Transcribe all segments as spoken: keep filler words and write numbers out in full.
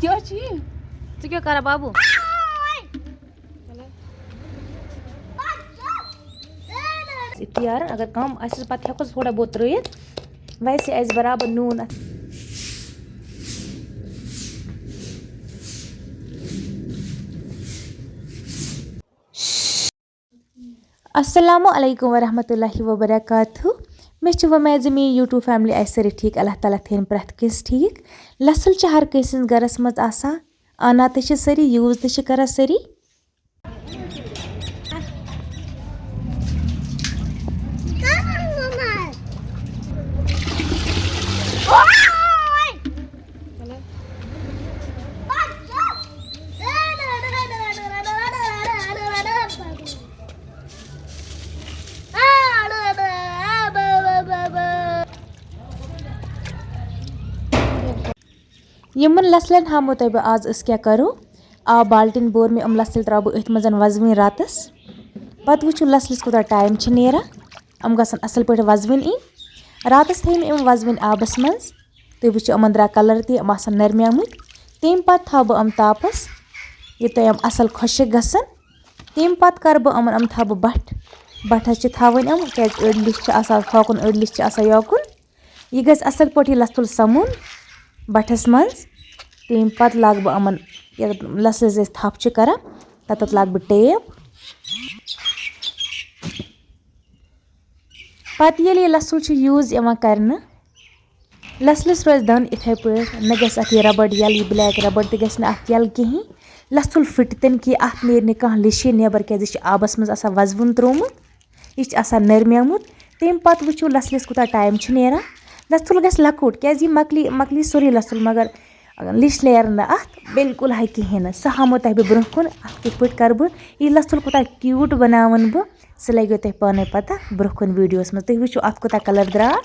کیٛاہ چھُ یہِ؟ ژٕ کیٛاہ کران بابو؟ اختیار، اگر کم آسہِ پتہٕ ہٮ۪کوس تھوڑا بہت ترٲیِتھ۔ ویسے آسہِ برابر نوٗن اتھ۔ السلام علیکم ورحمۃ اللہ وبرکاتہ۔ مےٚ چھِ وۄمید زِ میٛٲنۍ YouTube family آسہِ سٲرٕے ٹھیٖک۔ اللہ تعالیٰ تھٲیِن پرٛٮ۪تھ کٲنٛسہِ ٹھیٖک۔ لَژھُل چھِ ہر کٲنٛسہِ ہٕنٛز گَرَس منٛز آسان۔ اَنان تہِ چھِ سٲری، use تہِ چھِ کَران سٲری۔ یِمَن لَژھلٮ۪ن ہاومو تۄہہِ بہٕ آز أسۍ کیٛاہ کَرو۔ آب بالٹیٖن بوٚر مےٚ، یِم لَژھٕلۍ ترٛاوٕ بہٕ أتھۍ منٛز وَزوٕنۍ راتَس۔ پَتہٕ وٕچھِو لَژھلِس کوٗتاہ time چھِ نیران۔ یِم گژھن اَصٕل پٲٹھۍ وَزوٕنۍ یِنۍ۔ راتَس تھٲے مےٚ یِم وَزوٕنۍ آبَس منٛز۔ تُہۍ وٕچھِو، یِمَن درٛاو colour تہِ، یِم آسَن نرمیمٕتۍ۔ تَمہِ پَتہٕ تھاوٕ بہٕ یِم تاپَس، یوٚتام یِم اَصٕل خۄشٕک گژھن۔ تَمہِ پَتہٕ کَرٕ بہٕ یِمَن، یِم تھاوٕ بہٕ بَٹھ۔ بَٹھَس چھِ تھاوٕنۍ یِم، کیٛازِ أڑۍ لِش چھِ آسان ہۄکُن، أڑۍ لِش چھِ آسان یوکُن۔ یہِ گژھِ اَصٕل پٲٹھۍ یہِ لَژھُل سَمُن بَٹھَس منٛز۔ تَمہِ پَتہٕ لاگہٕ بہٕ یِمَن، یَتھ لَژھلِس أسۍ تھَپھ چھِ کَران، تَتٮ۪تھ لاگہٕ بہٕ tape۔ پَتہٕ ییٚلہِ یہِ لَژھُل چھُ use یِوان کَرنہٕ، لَژھلِس روزِ دَنٛد یِتھَے پٲٹھۍ، نہ گژھِ اَتھ یہِ rubber یَلہٕ، یہِ black rubber تہِ گژھِ نہٕ اَتھ یَلہٕ کِہیٖنۍ۔ لَژھُل پھٕٹہِ تہِ نہٕ کینٛہہ، اَتھ نیرِ نہٕ کانٛہہ لِشے نٮ۪بَر، کیٛازِ یہِ چھُ آبَس منٛز آسان وَزوُن ترٛوومُت، یہِ چھُ آسان نرمیومُت۔ تَمہِ پَتہٕ وٕچھِو لَژھلِس کوٗتاہ time چھُ نیران۔ لَژھُل گژھِ لۄکُٹ، کیٛازِ یہِ مۄکلی، مۄکلی سورُے لَژھُل، مگر لِش نیرن نہٕ اَتھ بِلکُل ہا کِہیٖنۍ نہٕ۔ سُہ ہاومو تۄہہِ بہٕ برٛونٛہہ کُن، اَتھ کِتھ پٲٹھۍ کَرٕ بہٕ یہِ لَژھُل کوٗتاہ cute بَناوَن بہٕ، سُہ لَگیو تۄہہِ پانَے پَتہ برٛونٛہہ کُن videoس منٛز۔ تُہۍ وٕچھِو اَتھ کوٗتاہ colour درٛاو۔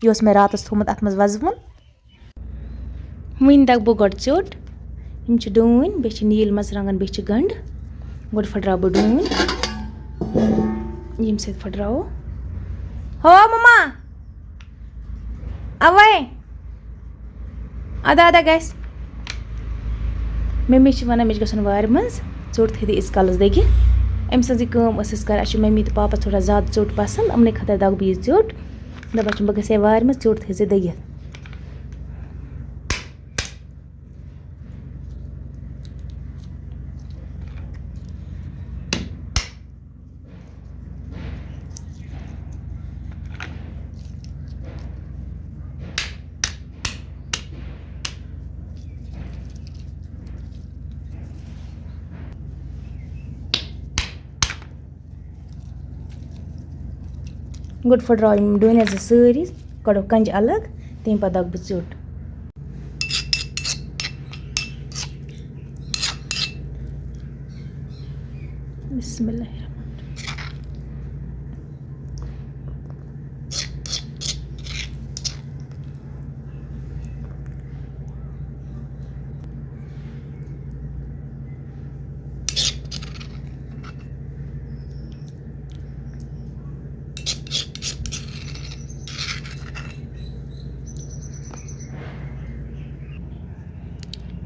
یہِ اوس مےٚ راتَس تھوٚومُت اَتھ منٛز وَزوُن۔ وٕنۍ دَگہٕ بہٕ گۄڈٕ ژیوٚٹ۔ یِم چھِ ڈوٗنۍ، بیٚیہِ چھِ نیٖلۍ مَرژٕوانٛگَن، بیٚیہِ چھِ گَنٛڈٕ۔ گۄڈٕ پھٕٹراوٕ بہٕ ڈوٗنۍ۔ ییٚمہِ سۭتۍ پھٕٹراوو۔ ہو مَما! اَوَے۔ اَدا اَدا گژھِ۔ مٔمی چھِ وَنان، مےٚ چھِ گژھُن وارِ منٛز، ژیوٚٹ تھٲیِو ییٖتِس کالَس دٔگِتھ۔ أمۍ سٕنٛز یہِ کٲم ٲسٕس کَران۔ اَسہِ چھِ مٔمی تہٕ پاپَس تھوڑا زیادٕ ژیوٚٹ پَسنٛد، یِمنٕے خٲطرٕ دَگہٕ بہٕ یہِ ژیوٚٹ۔ دَپان چھِ، بہٕ گژھٕ ہے وارِ منٛز، ژیوٚٹ تھٲیزِ دٔگِتھ۔ گۄڈٕ پھٕٹراو یِم ڈوٗنۍ زٕ سٲری، کَڑو کَنجہِ الگ، تَمہِ پَتہٕ دَگہٕ بہٕ ژیوٚٹ۔ بسم اللہ الرحمن الرحیم۔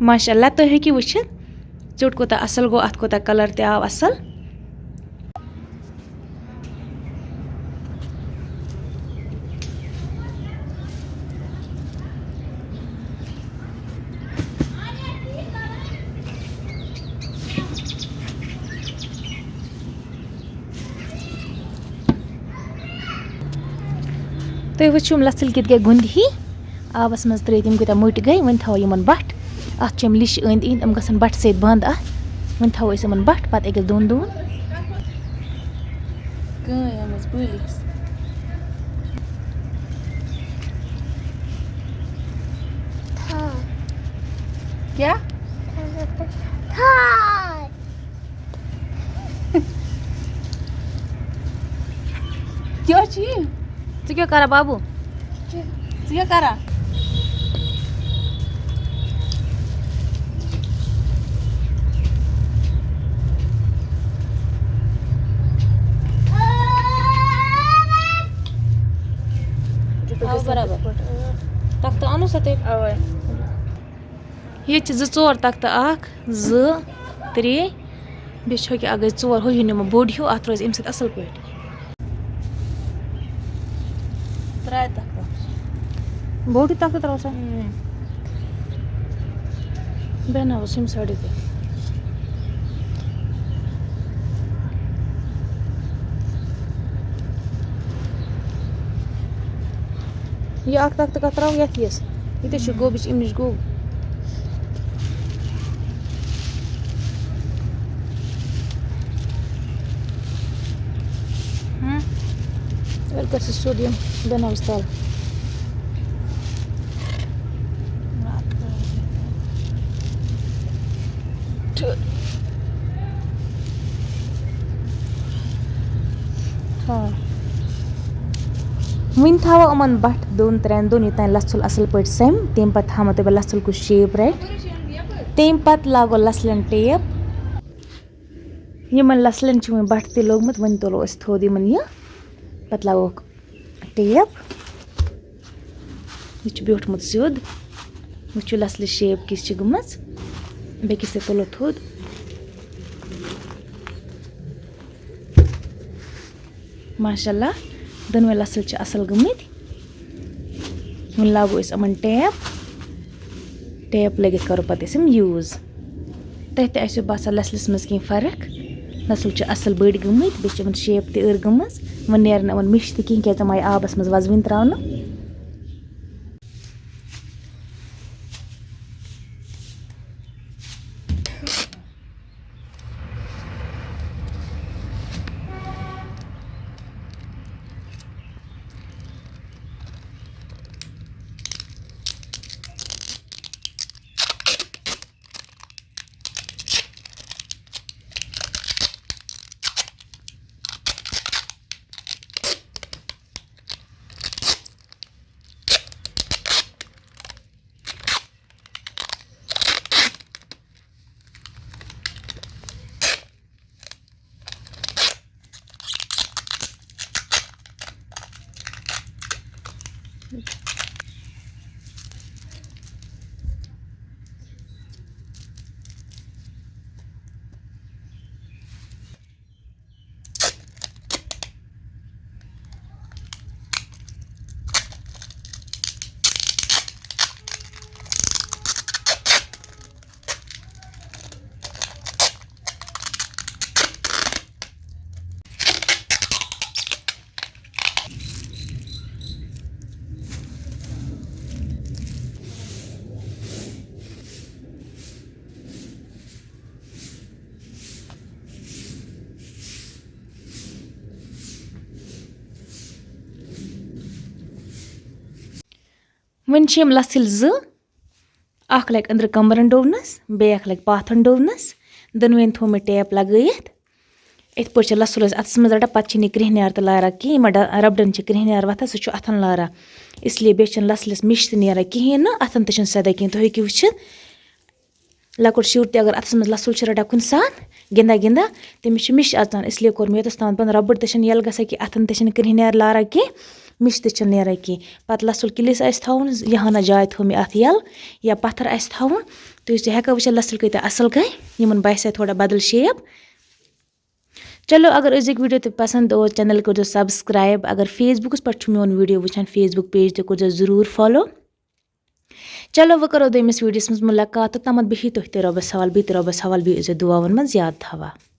ماشاء اللہ، تُہۍ ہیٚکِو وٕچھِتھ، ژیوٚٹ کوٗتاہ اَصٕل گوٚو، اَتھ کوٗتاہ colour تہِ آو اَصٕل۔ تُہۍ وٕچھِو، یِم لَژھٕلۍ کِتھ گٔے گُنٛد ہی۔ آبَس منٛز ترٲوِتھ یِم کۭتیٛاہ مٔٹۍ گٔے۔ وۄنۍ تھاوو یِمَن بَٹھ۔ اَتھ چھِ یِم لِش أنٛدۍ أنٛدۍ، یِم گژھن بَٹھٕ سۭتۍ بنٛد اَتھ۔ وۄنۍ تھاوو أسۍ یِمَن بَٹھ، پَتہٕ أکِس دۄن دۄہَن۔ کٲنۍ آمٕژ بٔلِس۔ کیٛاہ؟ کیٛاہ چھُ یہِ؟ ژٕ کیٛاہ کران بابو؟ ژٕ کیٛاہ کران؟ اَوا برابر۔ تَتھ تہٕ اَنو سا تُہۍ؟ اَوَے۔ ییٚتہِ چھِ زٕ ژور تختہٕ، اکھ، زٕ، ترٛےٚ، بیٚیہِ چھُ یہِ اکھ گٔے ژور، ہُہ ہیوٗ نِمو بوٚڑ ہیوٗ، اَتھ روزِ اَمہِ سۭتۍ اَصٕل پٲٹھۍ۔ ترٛےٚ تختہٕ۔ بوٚڑ تختہٕ ترٛاوسا؟ اۭں۔ بیٚہناوس ییٚمہِ سایڈٕ تہِ۔ یہِ اکھ تختہٕ کتھ ترٛاوو یتھ ہِیس؟ یہِ تہِ چھُ گوٚب، یہِ چھُ اَمہِ نِش گوٚب۔ ہُم۔ ییٚلہِ گژھِ سیوٚد یُن، بیٚہناوُس تَل۔ ہاں۔ وۄنۍ تھاوو یِمن بَٹھ دۄن ترٛٮ۪ن دۄہن، یوٚتام لَژھُل اَصٕل پٲٹھۍ سَمہِ۔ تَمہِ پَتہٕ تھاوو تۄہہِ بہٕ لَژھُل کُس شیپ رَٹہِ۔ تَمہِ پَتہٕ لاگو لَژھلٮ۪ن ٹیپ۔ یِمن لَژھلٮ۪ن چھُ وۄنۍ بَٹھ تہِ لوٚگمُت، وۄنۍ تُلو أسۍ تھوٚد یِمن یہِ، پَتہٕ لاگوکھ ٹیپ۔ یہِ چھُ بیوٗٹھمُت سیوٚد۔ وٕچھِو لَژھلہِ شیپ کِژھ چھِ گٔمٕژ۔ بیٚکِس تہِ تُلو تھوٚد۔ ماشاء اللہ، دۄنوَے لَژھٕلۍ چھِ اَصٕل گٔمٕتۍ۔ وۄنۍ لاگو أسۍ یِمَن ٹیپ۔ ٹیپ لٲگِتھ کَرو پَتہٕ أسۍ یِم یوٗز۔ تۄہہِ تہِ آسیو باسان لَژھلِس منٛز کینٛہہ فرق۔ لَژھٕلۍ چھِ اَصٕل بٔڑۍ گٔمٕتۍ، بیٚیہِ چھِ یِمَن شیپ تہِ أر گٔمٕژ۔ وۄنۍ نیرَن نہٕ یِمَن مِش تہِ کِہیٖنۍ، کیٛازِ یِم آیہِ آبَس منٛز وَزوٕنۍ ترٛاونہٕ۔ وۄنۍ چھِ یِم لَژھٕلۍ زٕ، اَکھ لَگہِ أنٛدرٕ کَمرَن ڈوٗنَس، بیٚیہِ اَکھ لَگہِ پاتھَن ڈوٗنَس۔ دۄنوٕنۍ تھوٚو مےٚ ٹیپ لَگٲیِتھ۔ یِتھ پٲٹھۍ چھِ لَژھُل أسۍ اَتھَس منٛز رَٹان، پَتہٕ چھِنہٕ یہِ کرٛیٚہنیار تہِ لاران کِہیٖنۍ، یِمَن ڈ-، رَبڈَن چھِ کرٛیٚہنیار وۄتھان، سُہ چھُ اَتھَن لاران۔ اِسلیے بیٚیہِ چھِنہٕ لَژھلِس مِش تہِ نیران کِہیٖنۍ نہٕ، اَتھَن تہِ چھِنہٕ سیٚدان کِہیٖنۍ۔ تُہۍ ہیٚکِو وٕچھِتھ، لۄکُٹ شُر تہِ اگر اَتھَس منٛز لَژھُل چھُ رَٹان کُنہِ ساتہٕ، گِنٛدان گِنٛدان، تٔمِس چھِ مِش اَژان۔ اِسلیے کوٚر مےٚ یوٚتَس تام بنٛد، رَبٕڑ تہِ چھَنہٕ یَلہٕ گژھان کینٛہہ، اَتھَن تہِ چھِنہٕ کرٛیٚہنیار لاران کینٛہہ، مِش تہِ چھِنہٕ نیران کینٛہہ۔ پَتہٕ لَژھُل کِلِس آسہِ تھاوُن، یہِ ہنا جاے تھٲو مےٚ اَتھ یَلہٕ یا پَتھَر آسہِ تھاوُن، تُہۍ چھِو ہٮ۪کان وٕچھِتھ لَژھُل کۭتیٛاہ اَصٕل گٔے، یِمَن باسہِ ہے تھوڑا بدل شیپ۔ چلو، اگر أزیُک ویٖڈیو تۄہہِ پَسنٛد اوس، چینل کٔرۍزیو subscribe۔ اگر Facebookس پٮ۪ٹھ چھُ میون ویٖڈیو وٕچھان، Facebook page تہِ کٔرۍزیو ضروٗر follow۔ چلو، وۄنۍ کَرو دوٚیمِس ویٖڈیوَس منٛز مُلاقات، توٚتامَتھ بِہِو تُہۍ تہِ رۄبَس حوال، بیٚیہِ تہِ رۄبَس حوال، بیٚیہِ ٲسۍزیو دُعاوَن منٛز یاد تھاوان۔